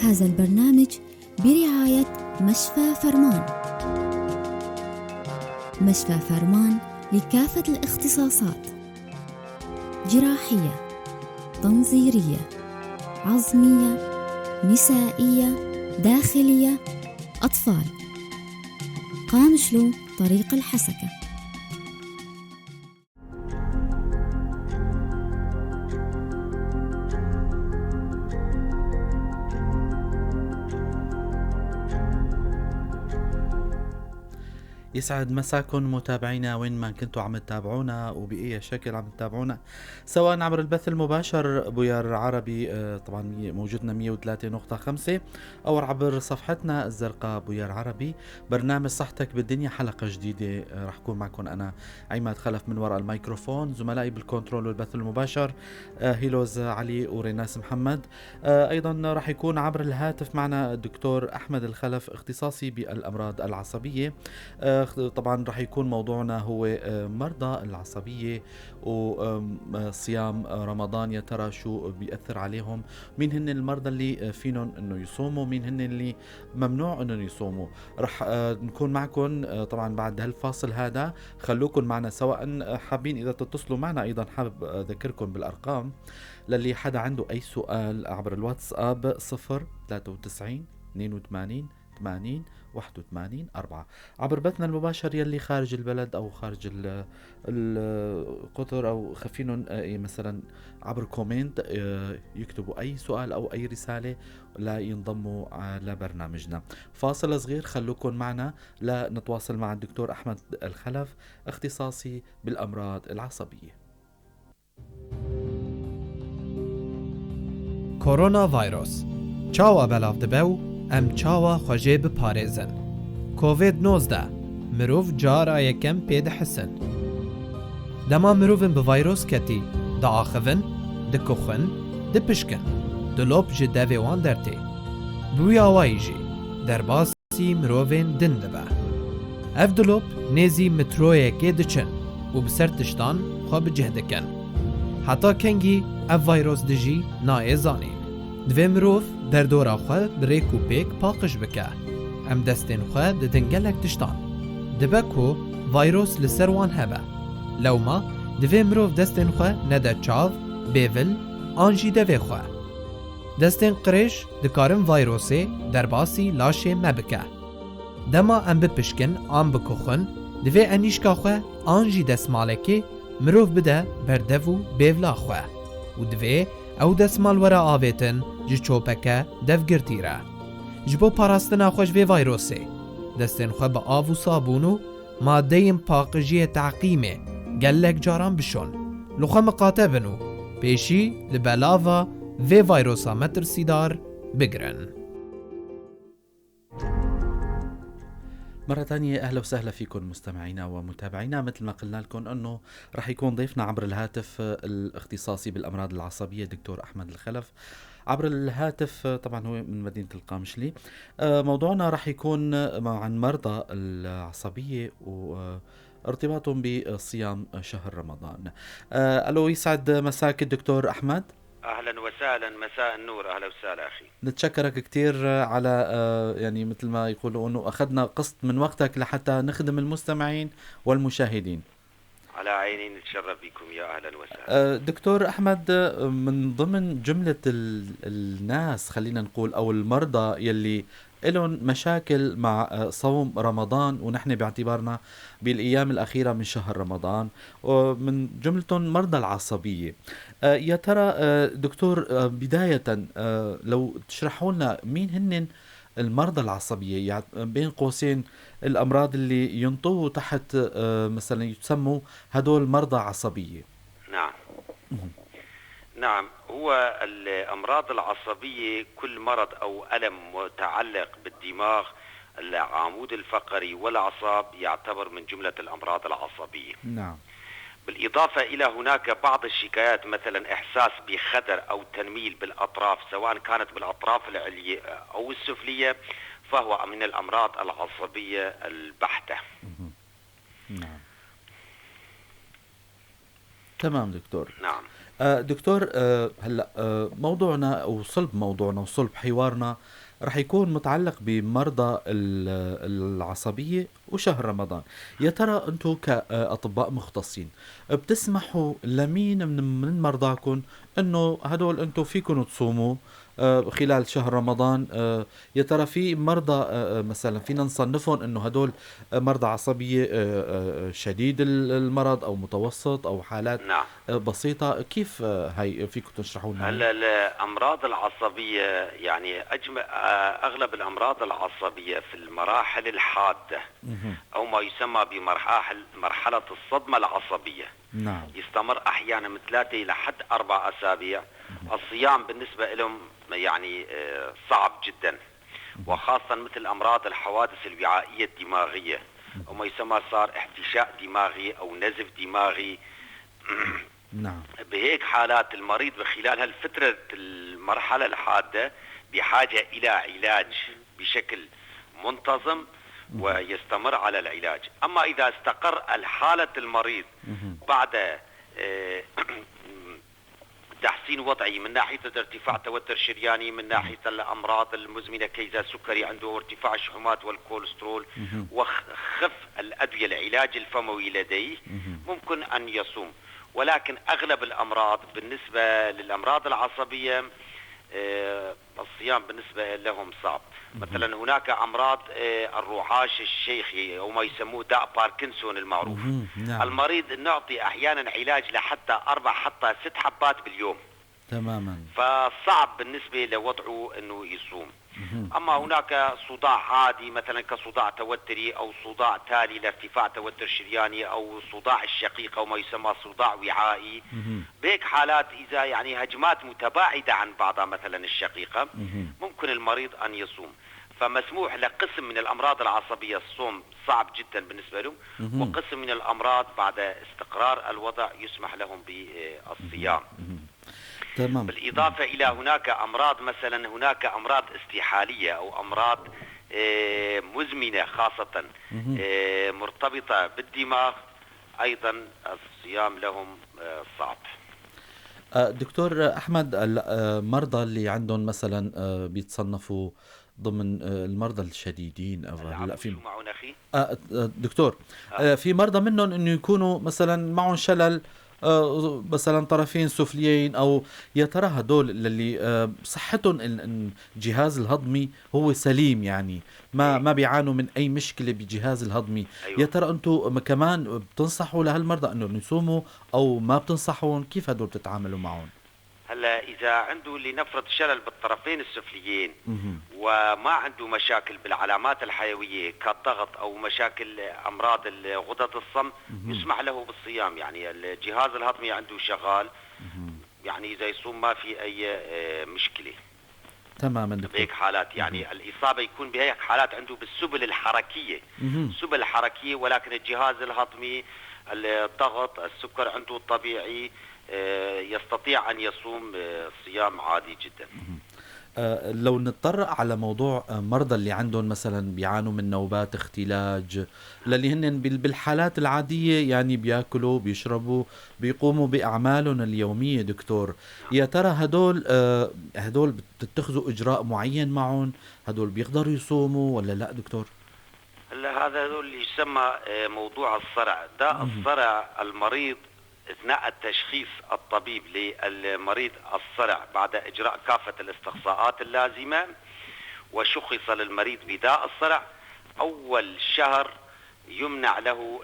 هذا البرنامج برعاية مشفى فرمان. مشفى فرمان لكافة الاختصاصات: جراحية، تنظيرية، عظمية، نسائية، داخلية، أطفال. قامشلو، طريق الحسكة. يسعد مساكم متابعينا وين ما كنتوا عم تتابعونا وبأي شكل عم تتابعونا، سواء عبر البث المباشر بويار عربي، طبعا موجودنا 103.5، أو عبر صفحتنا الزرقاء بويار عربي. برنامج صحتك بالدنيا حلقة جديدة، رح كون معكم أنا عماد خلف من وراء الميكروفون، زملائي بالكنترول والبث المباشر هيلوز علي وريناس محمد. أيضا رح يكون عبر الهاتف معنا الدكتور أحمد الخلف، اختصاصي بالأمراض العصبية. طبعا رح يكون موضوعنا هو مرضى العصبية وصيام رمضان، يا ترى شو بيأثر عليهم، مين هن المرضى اللي فينهم انه يصوموا، مين هن اللي ممنوع انهم يصوموا. رح نكون معكم طبعا بعد هالفاصل هذا، خلوكم معنا سواء حابين اذا تتصلوا معنا. ايضا حابب اذكركم بالارقام للي حدا عنده اي سؤال عبر الواتساب 0 93 82 80 81 4، عبر بثنا المباشر يلي خارج البلد أو خارج القطر أو خفينهم مثلا عبر comment يكتبوا أي سؤال أو أي رسالة لا ينضموا لبرنامجنا. فاصل صغير، خلوكم معنا لنتواصل مع الدكتور أحمد الخلف، اختصاصي بالأمراض العصبية. Koronavirus çawa belav dibe û em çawa xwe jê biparêzin? Covid-19 mirov cara yekem pê dihisin. Dema mirovên bi vîrus ketî diaxivin, dikuxin, dipişkin, dilop ji devê wan dertê. Bi wî awayî jî derbasî mirovên din dibe. Ev dilop nêzî metroyekê diçin û bi ser tiştan xwe bi cih dikin. Heta kengî ev vîrus dijî nayê zanîn. Divê mirov derdora xwe bi rêk û pêk paqij bike. Em destên xwe didin gelek tiştan. Dibe ku vîrus li ser wan hebe. Lewma divê mirov destên xwe nede çav, bêvil an jî devê xwe. Destên qirêj dikarin vîrusê derbasî laşê me bike. Dema em bipişkin an bikuxin, divê enîşka xwe an jî destmalekê mirov bide ber dev û bêvla xwe û divê ew destmal were avêtin ji çopeke devgirtî re. Ji bo parastina xwe ji vê vîrusê, destên xwe bi av û sabûn û madeyên paqijiyê teqîmê gelek caran bişon. Li xwe miqate bin û pêşî li belava vê vîrusa metirsîdar bigirin. مرة تانية أهلا وسهلا فيكم مستمعينا ومتابعينا. مثل ما قلنا لكم أنه رح يكون ضيفنا عبر الهاتف الاختصاصي بالأمراض العصبية دكتور أحمد الخلف عبر الهاتف، طبعا هو من مدينة القامشلي. موضوعنا رح يكون عن مرضى العصبية وارتباطهم بصيام شهر رمضان. ألو، يسعد مساك الدكتور أحمد. اهلا وسهلا، مساء النور، اهلا وسهلا اخي. نتشكرك كثير على يعني مثل ما يقولوا انه اخذنا قسط من وقتك لحتى نخدم المستمعين والمشاهدين. على عيني، نتشرف بكم، يا اهلا وسهلا. دكتور احمد، من ضمن جملة الناس خلينا نقول او المرضى يلي لهم مشاكل مع صوم رمضان، ونحن باعتبارنا بالايام الاخيره من شهر رمضان، ومن جملتهم مرضى العصبيه. يا ترى دكتور، بدايه لو تشرحوا لنا مين هن المرضى العصبيه، يعني بين قوسين الامراض اللي ينطووا تحت مثلا يسموا هدول مرضى عصبيه. نعم، هو الأمراض العصبية كل مرض أو ألم متعلق بالدماغ، العمود الفقري والأعصاب يعتبر من جملة الأمراض العصبية. بالإضافة إلى هناك بعض الشكايات، مثلا إحساس بخدر أو تنميل بالأطراف، سواء كانت بالأطراف العليا أو السفلية، فهو من الأمراض العصبية البحتة. نعم. تمام دكتور. نعم. دكتور، هلا موضوعنا وصلب موضوعنا وصلب حوارنا رح يكون متعلق بمرضى العصبية وشهر رمضان. يا ترى أنتم كأطباء مختصين بتسمحوا لمين من مرضاكم أنه هدول أنتم فيكم تصوموا خلال شهر رمضان؟ يا ترى في مرضى مثلا فينا نصنفهم أنه هدول مرضى عصبية شديد المرض أو متوسط أو حالات نعم. بسيطة؟ كيف هاي فيكم تشرحوا لنا؟ هلا الأمراض العصبية يعني أغلب الأمراض العصبية في المراحل الحادة أو ما يسمى بمراحل مرحلة الصدمة العصبية. نعم. يستمر أحيانا من 3 إلى حد 4 أسابيع. الصيام بالنسبة لهم يعني صعب جدا، وخاصة مثل أمراض الحوادث الوعائية الدماغية أو ما يسمى صار احتشاء دماغي أو نزف دماغي. نعم. بهيك حالات المريض بخلال هالفترة المرحلة الحادة بحاجة إلى علاج بشكل منتظم ويستمر على العلاج. أما إذا استقر الحالة المريض بعد تحسين وضعي من ناحية ارتفاع توتر شرياني، من ناحية الأمراض المزمنة كيزا سكري عنده ارتفاع الشحومات والكوليسترول، وخف الأدوية العلاج الفموي لديه، ممكن أن يصوم. ولكن أغلب الأمراض بالنسبة للأمراض العصبية الصيام بالنسبة لهم صعب. مثلا هناك أمراض الرعاش الشيخي أو ما يسموه داء باركنسون المعروف. نعم. المريض نعطي أحيانا علاج لحتى 4 حتى 6 حبات باليوم. تماما. فصعب بالنسبة لوضعه أنه يصوم. أما هناك صداع عادي مثلا كصداع توتري أو صداع تالي لارتفاع توتر شرياني أو صداع الشقيقة أو ما يسمى صداع وعائي. بهيك حالات إذا يعني هجمات متباعدة عن بعضها مثلا الشقيقة ممكن المريض أن يصوم. فمسموح لقسم من الأمراض العصبية الصوم صعب جدا بالنسبة لهم، وقسم من الأمراض بعد استقرار الوضع يسمح لهم بالصيام. تمام. بالإضافة إلى هناك أمراض مثلا هناك أمراض استحالية أو أمراض مزمنة خاصة مرتبطة بالدماغ، أيضا الصيام لهم صعب. دكتور أحمد، المرضى اللي عندهم مثلا بيتصنفوا ضمن المرضى الشديدين أو هلا في شو معهم أخي؟ دكتور، في مرضى منهم إنه يكونوا مثلا معهم شلل، مثلا طرفين سفليين، أو يا ترى هدول اللي صحتهم الجهاز الهضمي هو سليم، يعني ما بيعانوا من أي مشكلة بجهاز الهضمي. أيوة. يا ترى أنتم كمان بتنصحوا لهالمرضى إنه يصوموا أو ما بتنصحون؟ كيف هدول بتتعاملوا معهم؟ هلا إذا عنده لنفرض شلل بالطرفين السفليين وما عنده مشاكل بالعلامات الحيوية كالضغط أو مشاكل أمراض غدد الصم، يسمح له بالصيام. يعني الجهاز الهضمي عنده شغال، يعني إذا يصوم ما في أي مشكلة. تماما دكتور. بهيك حالات يعني الإصابة يكون بهيك حالات عنده بالسبل الحركية. السبل الحركية، ولكن الجهاز الهضمي، الضغط، السكر عنده الطبيعي، يستطيع أن يصوم صيام عادي جدا. لو نتطرق على موضوع مرضى اللي عندهم مثلا بيعانوا من نوبات اختلاج، للي هن بالحالات العادية يعني بياكلوا بيشربوا بيقوموا بأعمالهم اليومية دكتور، يا ترى هدول بتتخذوا إجراء معين معهم؟ هدول بيقدروا يصوموا ولا لا دكتور؟ هلا هذا هدول اللي يسمى موضوع الصرع. داء الصرع المريض أثناء التشخيص الطبيب للمريض الصرع بعد إجراء كافة الاستقصاءات اللازمة وشخص للمريض بداء الصرع، أول شهر يمنع له،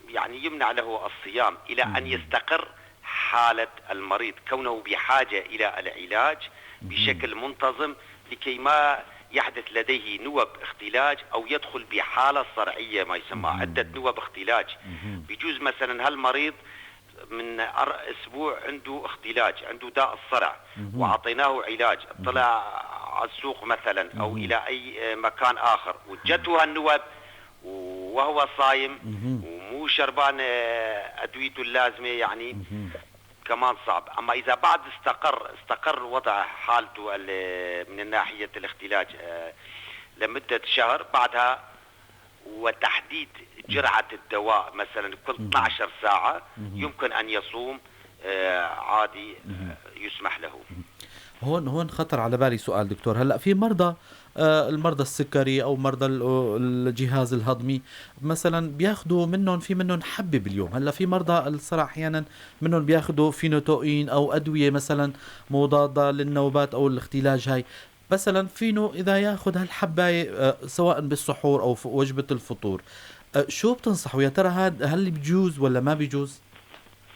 يعني يمنع له الصيام إلى أن يستقر حالة المريض، كونه بحاجة إلى العلاج بشكل منتظم لكي ما يحدث لديه نوب اختلاج أو يدخل بحالة صرعية ما يسمى عدة نوب اختلاج. بيجوز مثلا هالمريض من أسبوع عنده اختلاج، عنده داء الصرع، وعطيناه علاج، طلع على السوق مثلا أو إلى أي مكان آخر وجته هالنوب وهو صايم ومو شربان أدويته اللازمة، يعني كمان صعب. أما إذا بعد استقر وضع حالته من ناحية الاختلاج لمدة شهر بعدها وتحديد جرعة الدواء مثلا كل 12 ساعة يمكن أن يصوم عادي، يسمح له. هون خطر على بالي سؤال دكتور. هلا في مرضى، المرضى السكري او مرضى الجهاز الهضمي مثلا، بياخذوا منهم، في منهم حبه باليوم. هلا في مرضى الصرع احيانا منهم بياخذوا فينوتوين او ادوية مثلا مضادة للنوبات او الاختلاج، هاي مثلا فينو اذا ياخذ هالحبايه سواء بالسحور او في وجبة الفطور، شو بتنصحوا يا ترى؟ هذا هل بيجوز ولا ما بيجوز؟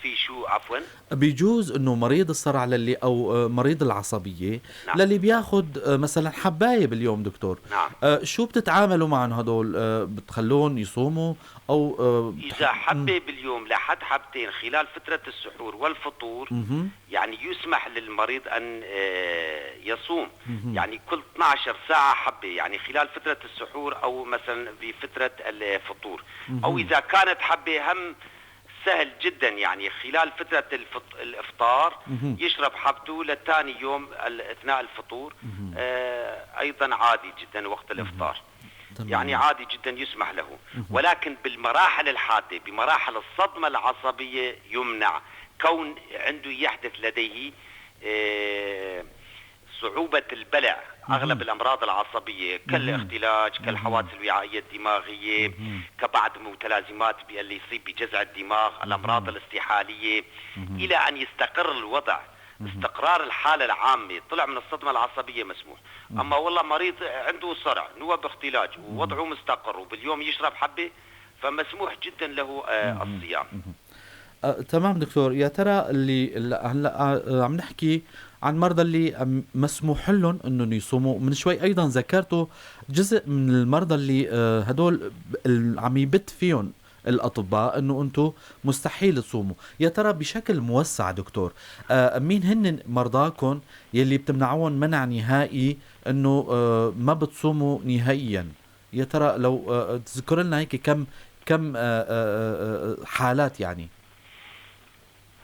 في شو عفوا؟ بيجوز انه مريض الصرع للي او مريض العصبية، نعم، للي بياخذ مثلا حبايه باليوم دكتور، نعم، شو بتتعاملوا معهم هدول؟ بتخلون يصوموا او اذا حبه باليوم لحد حبتين خلال فترة السحور والفطور، يعني يسمح للمريض ان يصوم، يعني كل 12 ساعة حبه، يعني خلال فترة السحور او مثلا بفترة الفطور، او اذا كانت حبه هم سهل جدا، يعني خلال فترة الإفطار يشرب حبته لثاني يوم أثناء الفطور، أيضا عادي جدا وقت الإفطار، يعني عادي جدا يسمح له. ولكن بالمراحل الحادة، بمراحل الصدمة العصبية، يمنع كون عنده يحدث لديه صعوبة البلع. أغلب الأمراض العصبية كالاختلاج، كالحوادث الوعائية الدماغية، كبعض متلازمات اللي يصيب بجزع الدماغ، الأمراض الاستحالية، إلى أن يستقر الوضع، استقرار الحالة العامة، طلع من الصدمة العصبية مسموح. أما والله مريض عنده صرع نوب اختلاج ووضعه مستقر وباليوم يشرب حبة، فمسموح جدا له الصيام. تمام دكتور. يا ترى اللي هلا عم نحكي عن مرضى اللي مسموح لهم انهم يصوموا، من شوي ايضا ذكرتوا جزء من المرضى اللي هدول عم يبت فيهم الاطباء انه انتم مستحيل تصوموا. يا ترى بشكل موسع دكتور، مين هن مرضاكم يلي بتمنعوهم منع نهائي انه ما بتصوموا نهائيا؟ يا ترى لو تذكر لنا هيك كم حالات يعني؟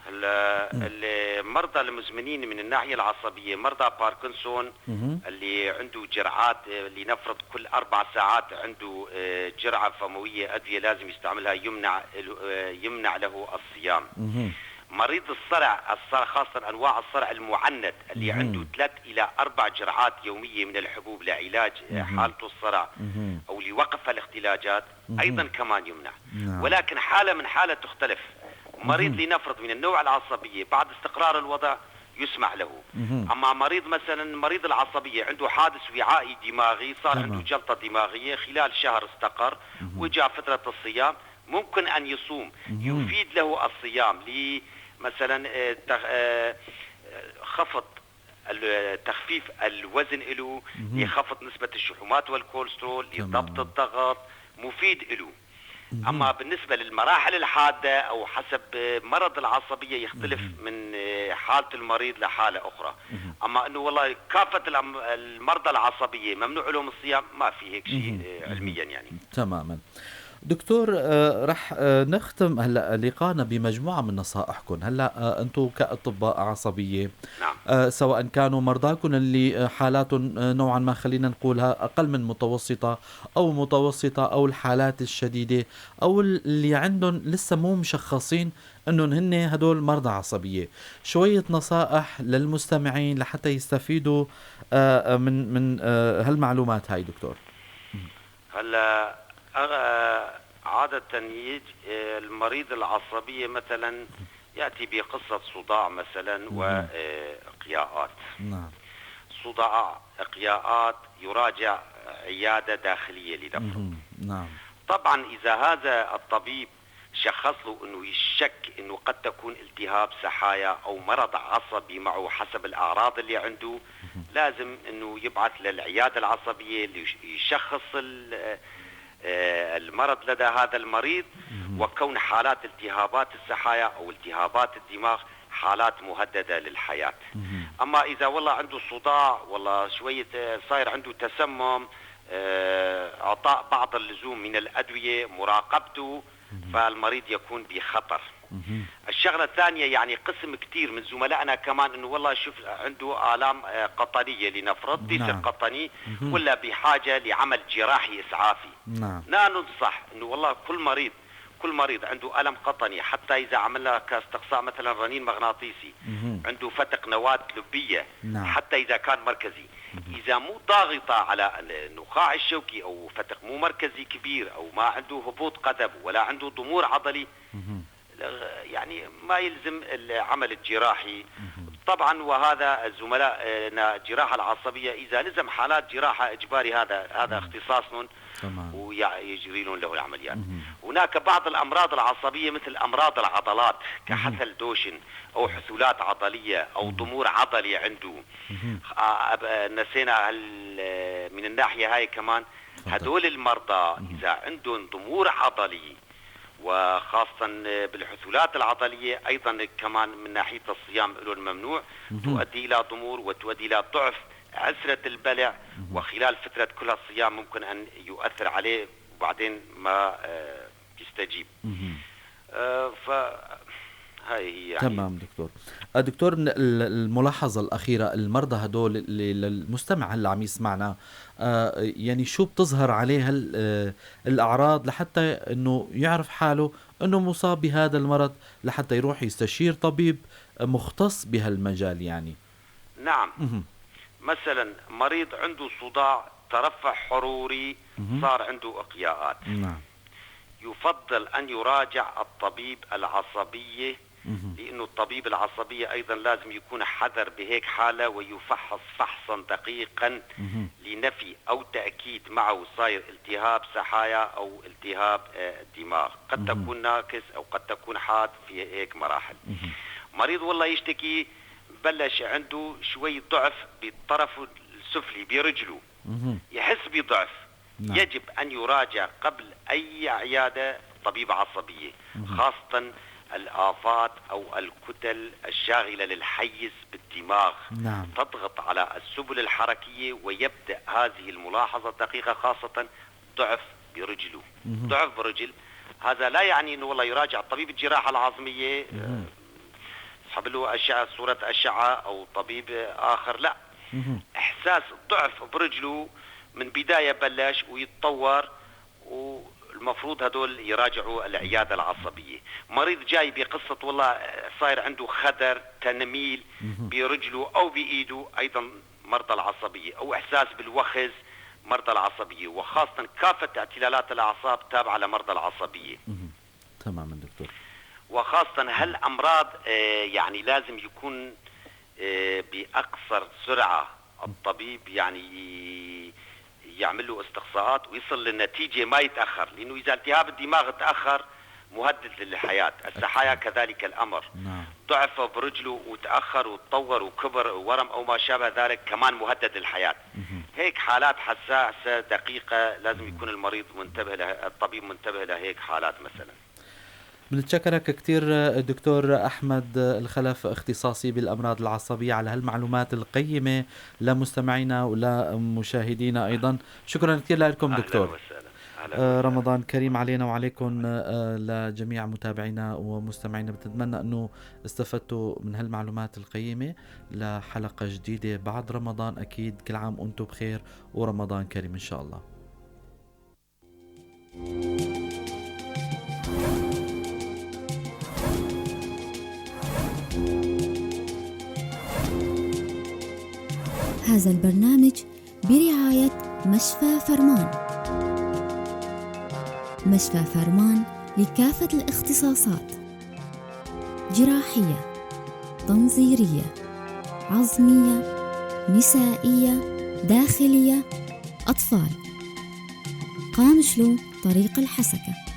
هلا المرضى المزمنين من الناحية العصبية، مرضى باركنسون اللي عنده جرعات، لنفرض كل 4 ساعات عنده جرعة فمويه ادوية لازم يستعملها، يمنع له الصيام. مريض الصرع خاصة انواع الصرع المعند اللي عنده 3 الى 4 جرعات يومية من الحبوب لعلاج حالته الصرع او لوقف الاختلاجات، ايضا كمان يمنع. ولكن حاله من حاله تختلف. مريض لنفرض من النوع العصبية بعد استقرار الوضع يسمح له. أما مريض مثلا مريض العصبية عنده حادث وعائي دماغي، صار عنده جلطة دماغية، خلال شهر استقر وجاء فترة الصيام، ممكن أن يصوم. يفيد له الصيام لمثلا خفض تخفيف الوزن له، لخفض نسبة الشحومات والكوليسترول، لضبط الضغط، مفيد له. أما بالنسبة للمراحل الحادة أو حسب مرض العصبية يختلف من حالة المريض لحالة أخرى. أما أنه والله كافة المرضى العصبية ممنوع لهم الصيام، ما في هيك شيء علميا يعني. تماما دكتور. رح نختم هلا لقانا بمجموعة من نصائحكم. هلا أنتم كأطباء عصبية، نعم، سواء كانوا مرضاكم اللي حالاتهم نوعا ما خلينا نقولها أقل من متوسطة أو متوسطة، أو الحالات الشديدة، أو اللي عندهم لسه مو مشخصين أنهم هن هدول مرضى عصبية، شوية نصائح للمستمعين لحتى يستفيدوا من هالمعلومات هاي دكتور. هلا عادة المريض العصبية مثلا يأتي بقصة صداع مثلا وإقياءات. نعم. صداع إقياءات، يراجع عيادة داخلية لنفرض. نعم. طبعا إذا هذا الطبيب شخص له أنه يشك أنه قد تكون التهاب سحايا أو مرض عصبي معه حسب الأعراض اللي عنده، لازم أنه يبعث للعيادة العصبية اللي يشخص المرض لدى هذا المريض، وكون حالات التهابات السحايا أو التهابات الدماغ حالات مهددة للحياة. أما إذا والله عنده صداع، والله شوية صاير عنده تسمم، إعطاء بعض اللزوم من الأدوية، مراقبته، فالمريض يكون بخطر. الشغلة الثانية يعني قسم كثير من زملائنا كمان انه والله شوف عنده آلام قطنية لنفرض ديسك قطني ولا بحاجة لعمل جراحي إسعافي. لا ننصح انه والله كل مريض عنده ألم قطني، حتى إذا عملنا كاستقصاء مثلا رنين مغناطيسي عنده فتق نواة لبية حتى إذا كان مركزي، إذا مو ضاغطة على النخاع الشوكي أو فتق مو مركزي كبير أو ما عنده هبوط قدم ولا عنده ضمور عضلي، يعني ما يلزم العمل الجراحي. طبعا وهذا زملائنا الجراحة العصبية إذا لزم حالات جراحة إجباري هذا اختصاصهم ويجري لهم له العمليات. هناك بعض الأمراض العصبية مثل أمراض العضلات كحثل دوشن أو حثولات عضلية أو ضمور عضلي عنده. نسينا من الناحية هاي كمان هدول المرضى إذا عندهم ضمور عضلي وخاصة بالحثولات العضلية أيضا كمان من ناحية الصيام لهم ممنوع، تؤدي إلى ضمور وتؤدي إلى ضعف عسرة البلع، وخلال فترة كل الصيام ممكن أن يؤثر عليه وبعدين ما يستجيب. فهاي هي يعني. تمام دكتور. دكتور، الملاحظة الأخيرة، المرضى هدول اللي المستمع هلا عم يسمعنا، يعني شو بتظهر عليه الأعراض لحتى إنه يعرف حاله إنه مصاب بهذا المرض لحتى يروح يستشير طبيب مختص بهالمجال يعني؟ نعم. مثلا مريض عنده صداع ترفع حروري، صار عنده إقياءات. يفضل أن يراجع الطبيب العصبية، لأنه الطبيب العصبية أيضا لازم يكون حذر بهيك حالة ويفحص فحصا دقيقا لنفي أو تأكيد معه صاير التهاب سحايا أو التهاب الدماغ، قد تكون ناقص أو قد تكون حاد في هيك مراحل. مريض والله يشتكي بلش عنده شوي ضعف بالطرف السفلي برجله، يحس بضعف، يجب أن يراجع قبل أي عيادة طبيب عصبية، خاصة الآفات أو الكتل الشاغلة للحيز بالدماغ. تضغط على السبل الحركية ويبدأ هذه الملاحظة الدقيقة، خاصة ضعف برجله. ضعف برجل هذا لا يعني أنه والله يراجع طبيب الجراحة العظمية، يسحب له أشعة، صورة أشعة أو طبيب آخر، لا. إحساس ضعف برجله من بداية بلش ويتطور، والمفروض هدول يراجعوا العيادة العصبية. مريض جاي بقصة والله صاير عنده خدر تنميل برجله أو بإيده، أيضا مرضى العصبية، أو إحساس بالوخز، مرضى العصبية، وخاصة كافة اعتلالات الأعصاب تابعة لمرضى العصبية. تماما دكتور. وخاصة هالأمراض يعني لازم يكون بأقصر سرعة الطبيب يعني يعمل له استقصاءات ويصل للنتيجة، ما يتأخر، لأنه إذا التهاب الدماغ تأخر مهدد للحياة. السحايا كذلك الأمر. ضعف برجله وتأخر وتطور وكبر ورم أو ما شابه ذلك كمان مهدد للحياة. هيك حالات حساسة دقيقة لازم يكون المريض منتبه لها، الطبيب منتبه لهيك حالات مثلا. بنتشكرك كثير دكتور أحمد الخلف، اختصاصي بالأمراض العصبية، على هالمعلومات القيمة لمستمعينا ولمشاهدينا أيضا. شكرا كثير لكم دكتور. أهلا وسهلا. أهلا وسهلا. رمضان كريم علينا وعليكم، لجميع متابعينا ومستمعينا. بتمنى أنه استفدتوا من هالمعلومات القيمة. لحلقة جديدة بعد رمضان أكيد. كل عام وأنتم بخير ورمضان كريم إن شاء الله. هذا البرنامج برعاية مشفى فرمان. مشفى فرمان لكافة الاختصاصات، جراحية، تنظيرية، عظمية، نسائية، داخلية، أطفال. قامشلو، طريق الحسكة.